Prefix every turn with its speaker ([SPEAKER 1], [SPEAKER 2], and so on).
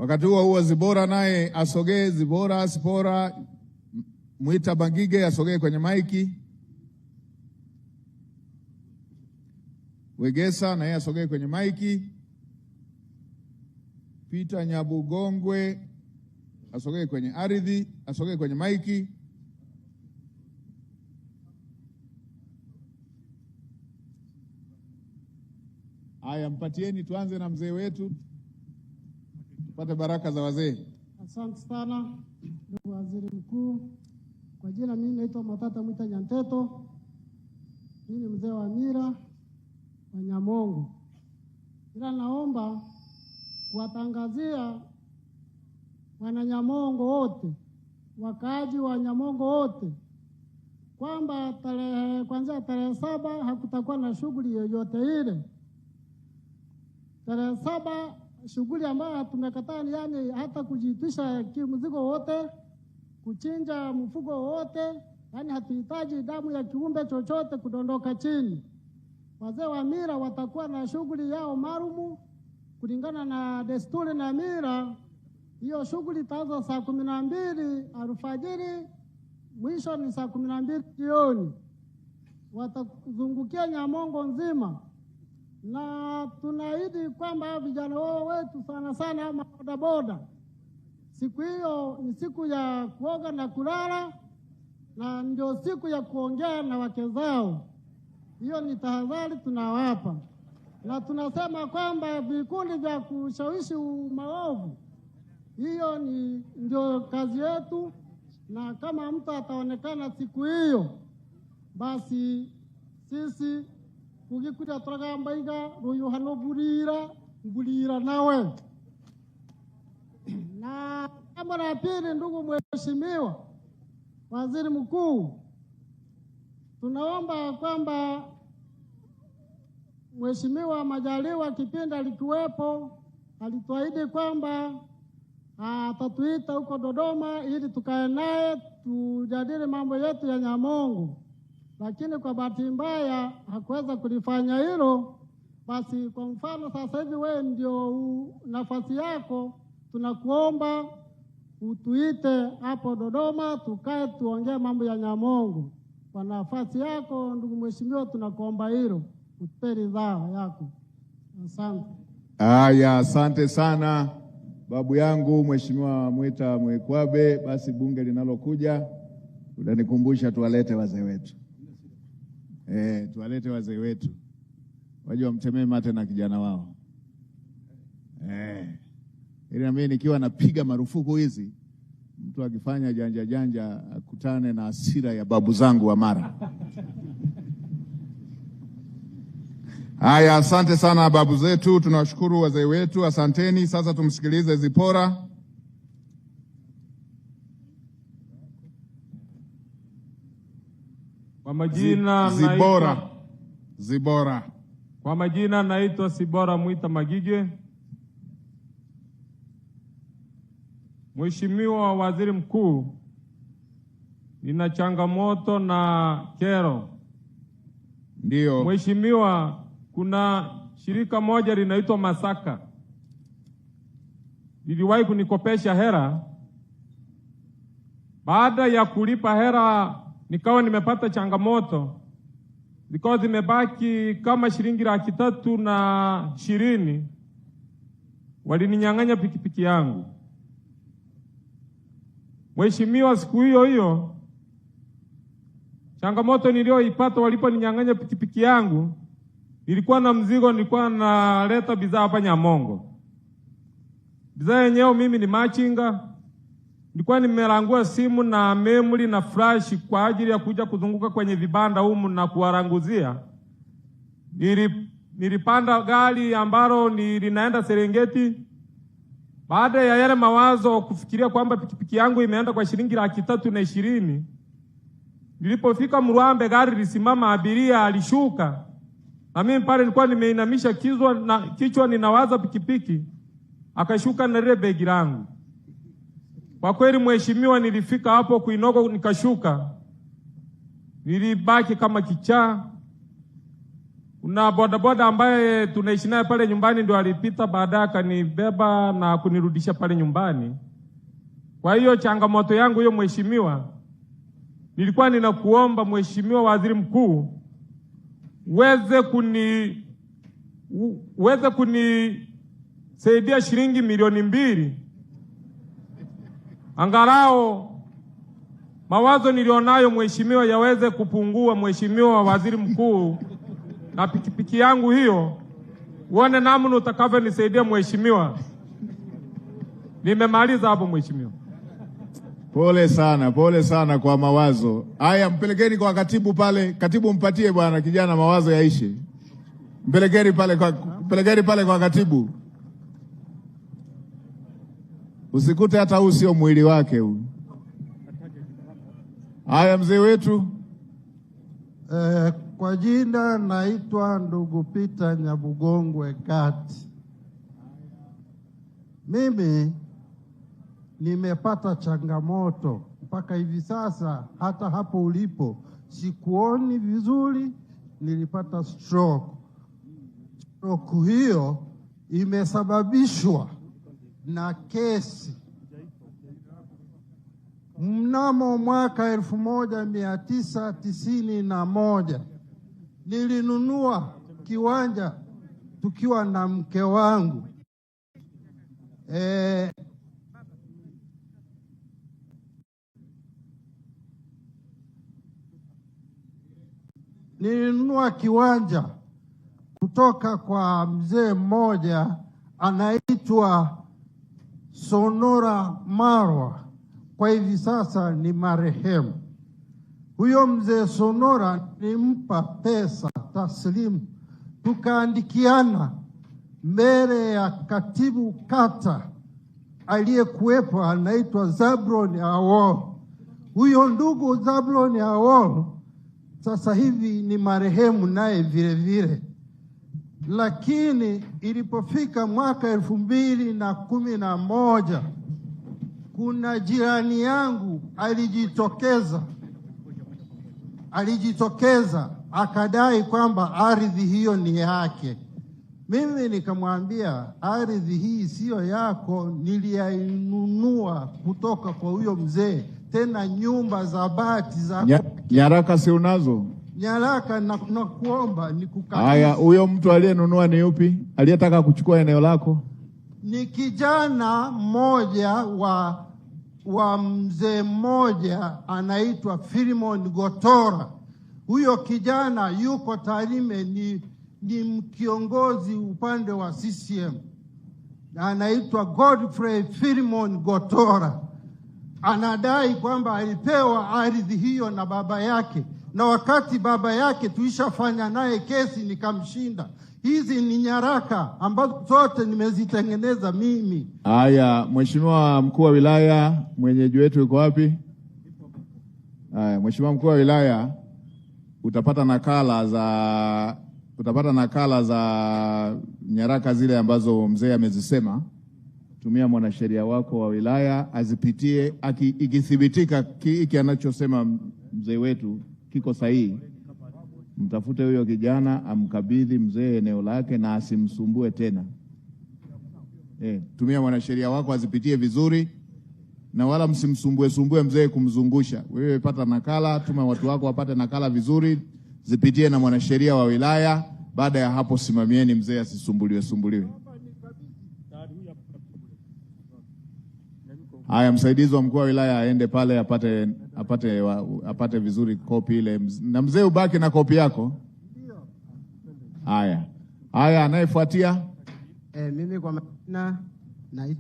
[SPEAKER 1] Wakati huo huo Zibora naye asogee. Zibora, Sipora, Mwita Bangige asogee kwenye maiki. Wegesa naye asogee kwenye maiki. Peter Nyabugongwe asogee kwenye ardhi, asogee kwenye maiki. Haya, mpatieni, tuanze na mzee wetu tupate baraka za wazee.
[SPEAKER 2] Asante sana ndugu waziri mkuu. Kwa jina mimi naitwa Matata Mwita Nyanteto, mimi ni mzee wa mila wa Nyamongo, ila naomba kuwatangazia wananyamongo wote, wakaaji wa Nyamongo wote kwamba kuanzia tarehe 7 hakutakuwa na shughuli yoyote ile. Tarehe 7 shughuli ambayo tumekataa ni yani hata kujitisha kimzigo wote, kuchinja mfugo wote, yani hatuhitaji damu ya kiumbe chochote kudondoka chini. Wazee wa mila watakuwa na shughuli yao maalumu kulingana na desturi na mila. Hiyo shughuli itaanza saa 12 alfajiri, mwisho ni saa 12 jioni. Watazungukia Nyamongo nzima, na tunaahidi kwamba vijana wao wetu sana sana mabodaboda, siku hiyo ni siku ya kuoga na kulala, na ndio siku ya kuongea na wake zao. Hiyo ni tahadhari tunawapa, na tunasema kwamba vikundi vya kushawishi maovu, hiyo ni ndio kazi yetu, na kama mtu ataonekana siku hiyo, basi sisi kugikuta turagamba iga ruyuhano burira burira nawe. Na jambo la pili, ndugu mheshimiwa waziri mkuu, tunaomba kwamba Mheshimiwa Majaliwa kipindi alikuwepo alituahidi kwamba atatuita huko Dodoma ili tukae naye tujadili mambo yetu ya Nyamongo, lakini kwa bahati mbaya hakuweza kulifanya hilo. Basi kwa mfano sasa hivi wewe ndio nafasi yako, tunakuomba utuite hapo Dodoma tukae tuongee mambo ya Nyamongo. Kwa nafasi yako ndugu mheshimiwa, tunakuomba hilo, utupe ridhaa yako. Asante.
[SPEAKER 1] Haya, asante sana babu yangu Mheshimiwa Mwita Mwikwabe. Basi bunge linalokuja utanikumbusha tuwalete wazee wetu. Tuwalete wazee wetu waje wamtemee mate na kijana wao. Ili na mimi nikiwa napiga marufuku hizi, mtu akifanya janja janja akutane na hasira ya babu zangu wa Mara. Haya, asante sana babu zetu, tunawashukuru wazee wetu, asanteni. Sasa tumsikilize Zipora.
[SPEAKER 3] Kwa majina
[SPEAKER 1] Zibora. Zibora.
[SPEAKER 3] Kwa majina naitwa Sibora Mwita Magige. Mheshimiwa Waziri Mkuu, nina changamoto na kero.
[SPEAKER 1] Ndio.
[SPEAKER 3] Mheshimiwa, kuna shirika moja linaitwa Masaka. Liliwahi kunikopesha hera. Baada ya kulipa hera nikawa nimepata changamoto. Zikawa zimebaki kama shilingi 320,000. Walininyang'anya pikipiki yangu. Mheshimiwa, siku hiyo hiyo changamoto niliyoipata waliponinyang'anya pikipiki yangu, nilikuwa na mzigo, nilikuwa naleta bidhaa hapa Nyamongo. Bidhaa yenyewe mimi ni machinga. Nilikuwa nimerangua simu na memory na flash kwa ajili ya kuja kuzunguka kwenye vibanda humu na kuwaranguzia. Nilipanda gari ambalo linaenda Serengeti. Baada ya yale mawazo kufikiria kwamba pikipiki yangu imeenda kwa shilingi 320,000, nilipofika Mruambe gari lisimama, abiria alishuka. Na mimi pale nilikuwa nimeinamisha kichwa ninawaza pikipiki, akashuka na lile begi langu. Kwa kweli mheshimiwa, nilifika hapo Kuinoko nikashuka. Nilibaki kama kichaa. Kuna bodaboda ambaye tunaishi naye pale nyumbani ndio alipita baadaye akanibeba na kunirudisha pale nyumbani. Kwa hiyo changamoto yangu hiyo mheshimiwa, nilikuwa ninakuomba Mheshimiwa Waziri Mkuu uweze kunisaidia shilingi 2 milioni angalau mawazo nilionayo mheshimiwa yaweze kupungua, Mheshimiwa Waziri Mkuu, na pikipiki yangu hiyo uone namna utakavyonisaidia mheshimiwa. Nimemaliza hapo mheshimiwa.
[SPEAKER 1] Pole sana, pole sana kwa mawazo haya. Mpelekeni kwa katibu pale, katibu mpatie bwana kijana mawazo yaishe. Mpelekeni pale kwa katibu. Usikute hata huu sio mwili wake huu. Haya, mzee wetu.
[SPEAKER 2] Kwa jina naitwa ndugu Peter Nyabugongwe Kati. Mimi nimepata changamoto mpaka hivi sasa, hata hapo ulipo sikuoni vizuri. Nilipata stroke. Stroke hiyo imesababishwa na kesi mnamo mwaka 1991 nilinunua kiwanja tukiwa na mke wangu nilinunua kiwanja kutoka kwa mzee mmoja anaitwa Sonora Marwa, kwa hivi sasa ni marehemu. Huyo mzee Sonora nilimpa pesa taslimu, tukaandikiana mbele ya katibu kata aliyekuwepo anaitwa Zablon Awol. Huyo ndugu Zablon Awol sasa hivi ni marehemu naye vile vile, lakini ilipofika mwaka 2011 kuna jirani yangu alijitokeza akadai kwamba ardhi hiyo ni yake. Mimi nikamwambia ardhi hii siyo yako, niliyainunua kutoka kwa huyo mzee, tena nyumba za bati za
[SPEAKER 1] Nyaraka si unazo?
[SPEAKER 2] Nyaraka na kuomba nikukabidhi.
[SPEAKER 1] Haya, huyo mtu aliyenunua ni yupi? Aliyetaka kuchukua eneo lako?
[SPEAKER 2] Ni kijana mmoja wa mzee mmoja anaitwa Filimon Gotora. Huyo kijana yuko Tarime, ni kiongozi upande wa CCM, anaitwa Godfrey Filimon Gotora. Anadai kwamba alipewa ardhi hiyo na baba yake, na wakati baba yake tuishafanya naye kesi nikamshinda. Hizi ni nyaraka ambazo zote nimezitengeneza mimi.
[SPEAKER 1] Haya, Mheshimiwa mkuu wa wilaya, mwenyeji wetu yuko wapi? Haya, Mheshimiwa mkuu wa wilaya, utapata nakala za nyaraka zile ambazo mzee amezisema. Tumia mwanasheria wako wa wilaya azipitie, ikithibitika hiki anachosema mzee wetu kiko sahihi, mtafute huyo kijana amkabidhi mzee eneo lake na asimsumbue tena. Tumia mwanasheria wako azipitie vizuri na wala msimsumbue sumbue mzee kumzungusha. Wewe pata nakala, tuma watu wako wapate nakala vizuri, zipitie na mwanasheria wa wilaya. Baada ya hapo, simamieni mzee asisumbuliwe sumbuliwe. Haya, msaidizi wa mkuu wa wilaya aende pale apate vizuri kopi ile, na mzee ubaki na kopi yako. Haya, haya, anayefuatia.
[SPEAKER 4] Mimi kwa majina naitwa